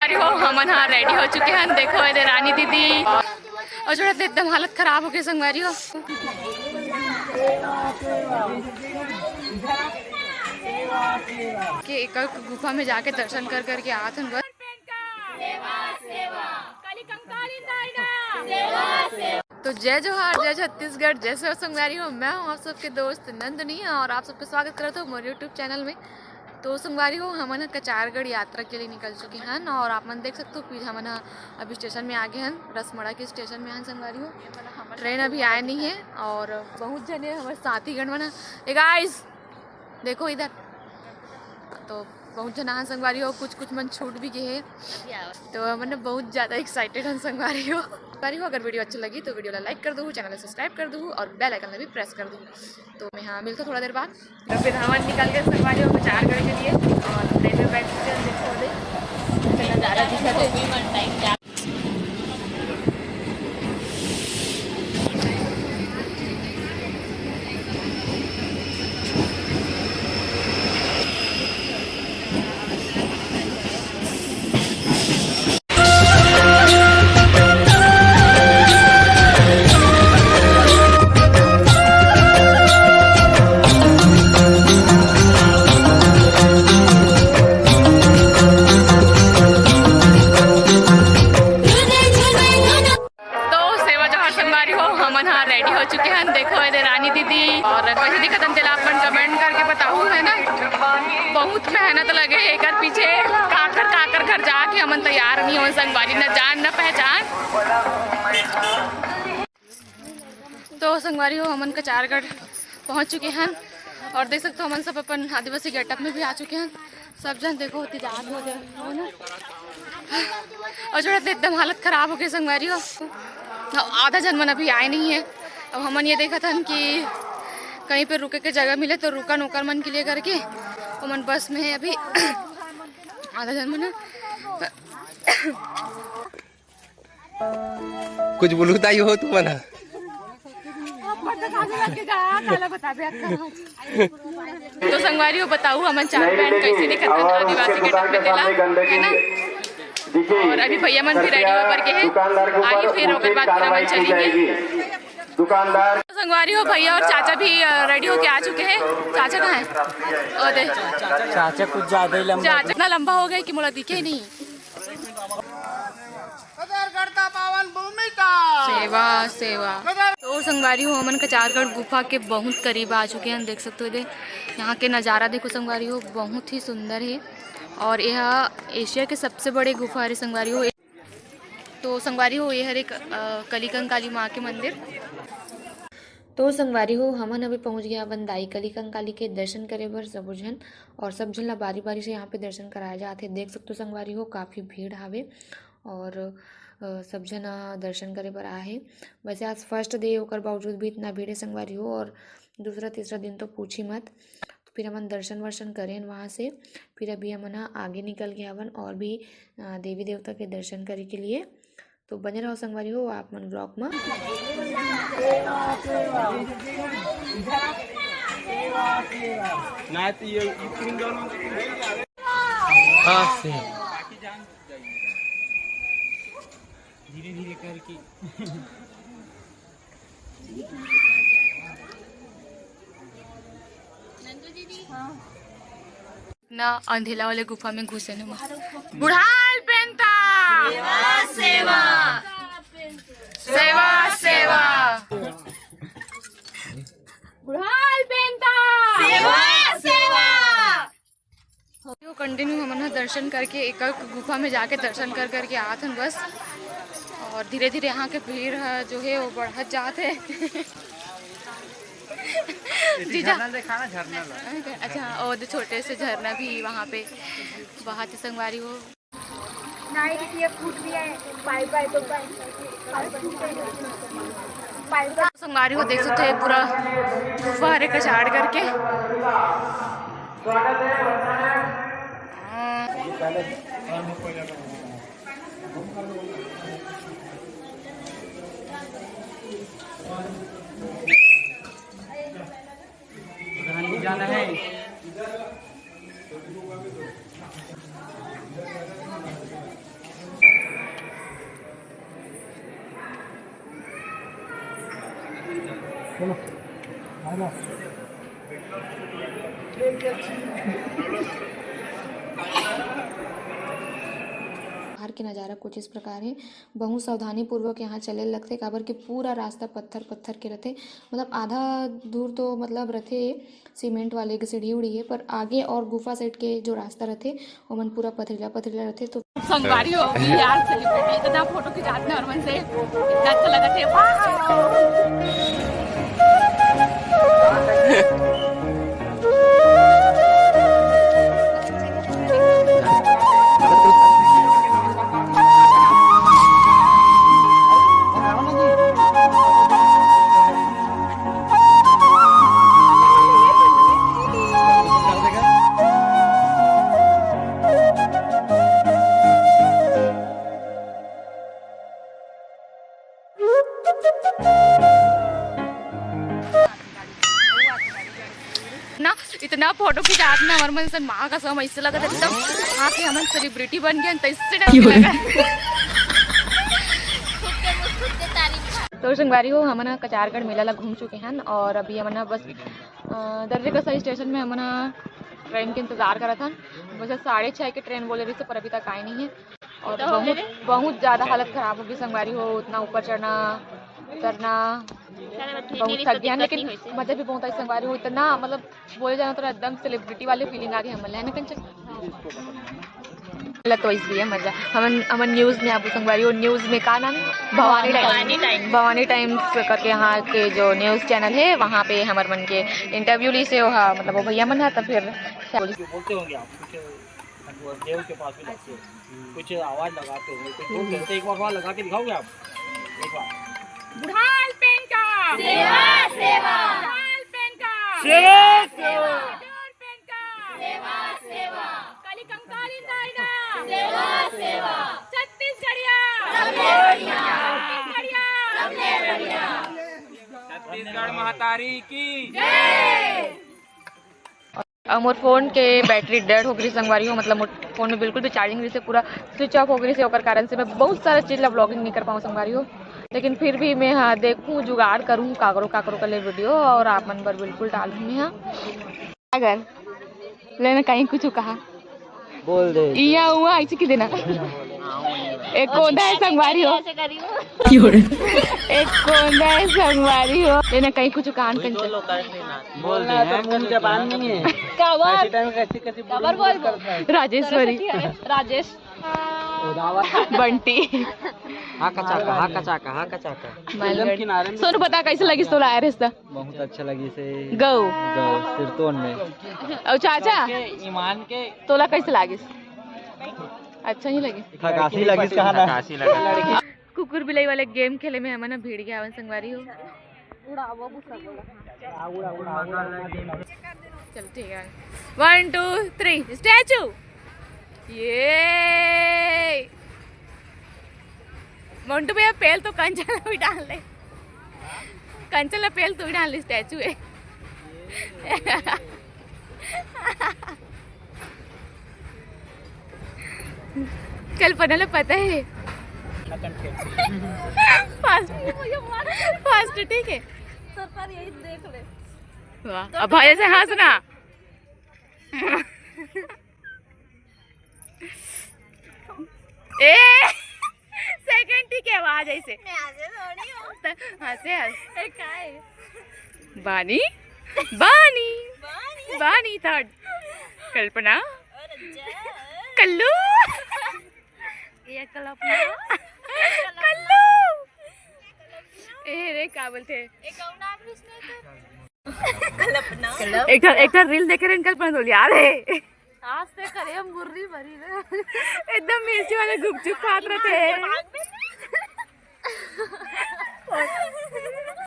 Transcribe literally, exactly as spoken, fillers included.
अरे हो, हमन हा रेडी हो चुके हन। देखो, एदे रानी दीदी और छोटा से एकदम हालत खराब हो गई संगवारी हो। के एक, एक गुफा में जाके दर्शन कर करके आत हन बस। तो जय जोहार, जय छत्तीसगढ़, जय सेवा संगवारी हो। मैं हूँ आप सबके दोस्त नंदनी और आप सबके स्वागत करत हूँ मोर YouTube चैनल में। तो संगवारी हो, हमन ह कचारगढ़ यात्रा के लिए निकल चुके हन और आप मन देख सकते हो, फिर हमन ह अभी स्टेशन में आ गए हन, रसमड़ा के स्टेशन में हन संगवारी हो। ट्रेन अभी आए नहीं है और बहुत जने हमारे साथी गण मन ह, ए गाइस, देखो इधर, तो बहुत जन हन संगवारी हो, कुछ कुछ मन छूट भी गए हैं। तो हमन बहुत ज़्यादा एक्साइटेड हन संगवारी हो। संगवारी हो, अगर वीडियो अच्छा लगी तो वीडियो ला लाइक कर दो, चैनल ला सब्सक्राइब कर दो और बेल आइकन ला भी प्रेस कर दो। तो मैं हाँ मिलता थोड़ा देर बाद। तो फिर हमन निकल गए संगवारी हो कचारगढ़ के लिए और ट्रेन में बैठ के देखो दे नज़ारा दिखा दे। तो सेवा जोहार संगवारी हो, हमन हा रेडी हो चुके हन। देखो एदे रानी दीदी और कैसे दिखत हन तेला अपन कमेंट करके बताओ, है ना। बहुत मेहनत लगे हे एकर पीछे, काकर काकर घर जाके हमन तैयार नहीं हो संगवारी, न जान न पहचान। तो संगवारी हो, हमन कचारगढ़ पहुंच चुके हन और देख सकते हो हमन सब अपन आदिवासी गेटअप में भी आ चुके हन। सब जन देखो होती जात हो दे हो ना। और छोटा से एकदम हालत खराब हो गई संगवारी हो। आधा जन मन अभी आए नहीं है। अब हमन ये देखत हन कि कहीं पे रुके के जगह मिले तो रुकन ओकर मन के लिए करके ओमन बस में है अभी। आधा जन मन कुछ बोलू ताई हो तू मना। तो संगवारी हो बताऊ हमन चार बहन कैसे दिखत हन आदिवासी गेटअप में तेला, है ना। और अभी भैया मन भी रेडी होकर के हैं, आगे फिर ओकर बाद फिर हमन चलेंगे। दुकानदार तो संगवारी हो भैया और चाचा भी रेडी होके आ चुके हैं। चाचा कहाँ है? ओ दे चाचा कुछ ज्यादा ही लंबा चाचा इतना लंबा हो गया कि मोला दिखे ही नहीं। कदर करता पावन भूमि का सेवा सेवा। तो संगवारी हो हमन कचारगढ़ गुफा के बहुत करीब आ चुके हैं। देख सकते हो दे यहाँ के नज़ारा देखो संगवारी हो, बहुत ही सुंदर है। और यह एशिया के सबसे बड़े गुफा हरे संगवारी हो। तो संगवारी हो ये हरे कली कंकाली माँ के मंदिर। तो संगवारी हो हमन अभी पहुँच गया अपन दाई कली कंकाली के दर्शन करे बर सबो झन। और सब झन ला बारी बारी से यहाँ पे दर्शन कराया जात हे। देख सकते हो संगवारी हो काफ़ी भीड़ हावे और सब झन दर्शन करे बर आए हे। वैसे आज फर्स्ट डे ओकर बावजूद भी इतना भीड़ हे संगवारी हो और दूसरा तीसरा दिन तो पूछी मत। तो फिर हमन दर्शन वर्शन करेन वहाँ से। फिर अभी हमन ह आगे निकल के हवन और भी देवी देवता के दर्शन करे के लिए। तो बने रहो संगवारी हो आप मन ब्लॉग में। ना तो ये हाँ से धीरे धीरे करके ना अंधेला वाले गुफा में घुसे न बुढ़ाल पेंता सेवा सेवा सेवा सेवा। बुढ़ाल पेंता सेवा सेवा। कंटिन्यू हमन ह दर्शन करके एक गुफा में जाके दर्शन कर करके आत हन बस। और धीरे धीरे यहाँ के भीड़ ह जो है वो बढ़त जात है। जीजा झरना दिखाना, झरना ला। अच्छा, और छोटे से झरना भी वहाँ पे बहत है संगवारी हो। नाइट की ये फूट भी है, बाय बाय तो बाय। संगवारी हो देख सकते हो पूरा गुफा हरे कचाड़ करके। जाना है। बाहर के नजारा कुछ इस प्रकार हे। बहुत सावधानी पूर्वक यहाँ चले लगथे, काबर कि पूरा रास्ता पत्थर पत्थर के रथे। मतलब आधा दूर तो मतलब रथे सीमेंट वाले के सीढ़ी उढ़ी हे, पर आगे और गुफा side के जो रास्ता रथे, ओमन पूरा पथरीला पथरीला रथे। तो संगवारी हो गई यार, सेलिब्रिटी इतना फोटो खिंचात हे और मन से इतना अच्छा लगत हे। ना, इतना फोटो खिंचात ना, हमर मन से माँ कसम ऐसे लगत हे एकदम, हाँ कि हमन सेलिब्रिटी बन गए, तो इससे डर लगा। तो संगवारी हो, हमन ह कचारगढ़ मेला ला घूम चुके हन और अभी हमन ह बस, अ, दर्रे कसा स्टेशन में हमन ह ट्रेन के इंतजार करत हन। बस साढ़े छः के ट्रेन बोले रहिस, पर अभी तक आए नहीं है। और तो हो बहुत, गए। बहुत ज़्यादा हालत खराब होगी संगवारी हो, उतना ऊपर चढ़ना, उतरना, बहुत थक गया, लेकिन मजा भी बहुत आई संगवारी हो, इतना मतलब बोले जाना तो एकदम सेलिब्रिटी वाली फीलिंग आ गई हमन ला, है ना कंचन? लग तो इसलिए मजा। हमन, हमन न्यूज़ में आबू संगवारी हो, न्यूज़ में का नाम है? Bhavani times. Bhavani times. Bhavani times करके यहाँ के जो न्यूज़ चैनल है, वहाँ पे हमर मन के इंटरव्यू ली से, वहाँ मतलब वो भैया मन है, तो फिर क्या बोली? बोलते होंगे आप, कुछ वो देव के पास भी लगते हो, कुछ आवाज लगाते होंगे, कुछ बोलते हो, तो एक बार वहाँ लगा के दिखाओगे आप? एक बार। बुढ़ाल पेन का सेवा, सेवा। बुढ़ाल पेन का सेवा, सेवा। डोर पेन का सेवा, सेवा। काली कंकाली दाई का सेवा, सेवा। छत्तीसगढ़िया सबले बढ़िया। छत्तीसगढ़िया सबले बढ़िया। छत्तीसगढ़ महतारी की जय। और मोर फोन के बैटरी डेड हो गई संगवारी हो, मतलब मोर फोन में बिल्कुल भी चार्जिंग नहीं से, पूरा स्विच ऑफ हो गई से, ओकर कारण से मैं बहुत सारा चीज ला व्लॉगिंग नहीं कर पाऊँ संगवारी हो। लेकिन फिर भी मैं, हाँ, देखूँ, जुगाड़ करूँ, काकरो काकरो कर ले वीडियो और आप मन बर बिल्कुल डालूँ मैं, हाँ। अगर लेना कहीं कुछ कहा बोल दे। इया हुआ ऐसे की देना। एक कोंदा है संगवारी हो। एक कोंदा है संगवारी हो। लेना कहीं कुछ कान कंचन। बोल दे, बोलना तो मुंह जबान नहीं है। का बात? ऐसे टाइम कैसे कैसे खबर बोल, बोल। राजेश्वरी। सरस्वती है, राजेश। बंटी। हा कचाका, हा कचाका, हा कचाका। मालगढ़। सोनू, बता कैसे लगिस तोला आयरस त? बहुत अच्छा लगिस हे। गौ। गौ, सिरतोन में। अउ चाचा? ईमान के। तोला कैसे लागिस? अच्छा ही लगिस। थकासी लगिस कहा ना? थकासी लगा। कुकुर बिलाई वाले गेम खेले में हमन ह भिड़ गया हवन संगवारी हो। चल ठीक है, one two three, स्टैचू। ये मोंटू भैया, पेल तो कंचन भी डाल दे। कंचन ला पेल तो भी डाल दे, स्टैचू है। कल्पना ला पता है। फास्ट, फास्ट, ठीक है। सर पर यही देख ले। वाह, अब भाई ऐसे हंसना। ए, सेकंड ठीक है, आवाज ऐसे। मैं ऐसे थोड़ी हूँ। त-, हंसे, हंस। ए, काय? बानी, बानी, बानी। बानी थर्ड। कल्पना। और अच्छा। कल्लू। ये कल्पना। कल्लू। ए रे, का बोलते? ए, कौन नाम है इसने तो? कल्पना। एक ठो, एक ठो रील देखे रहे, कल्पना बोली, अरे। आज ते करे हम गुर्री भरी रे। एकदम मिर्ची वाले गुपचुप खात रहते हैं।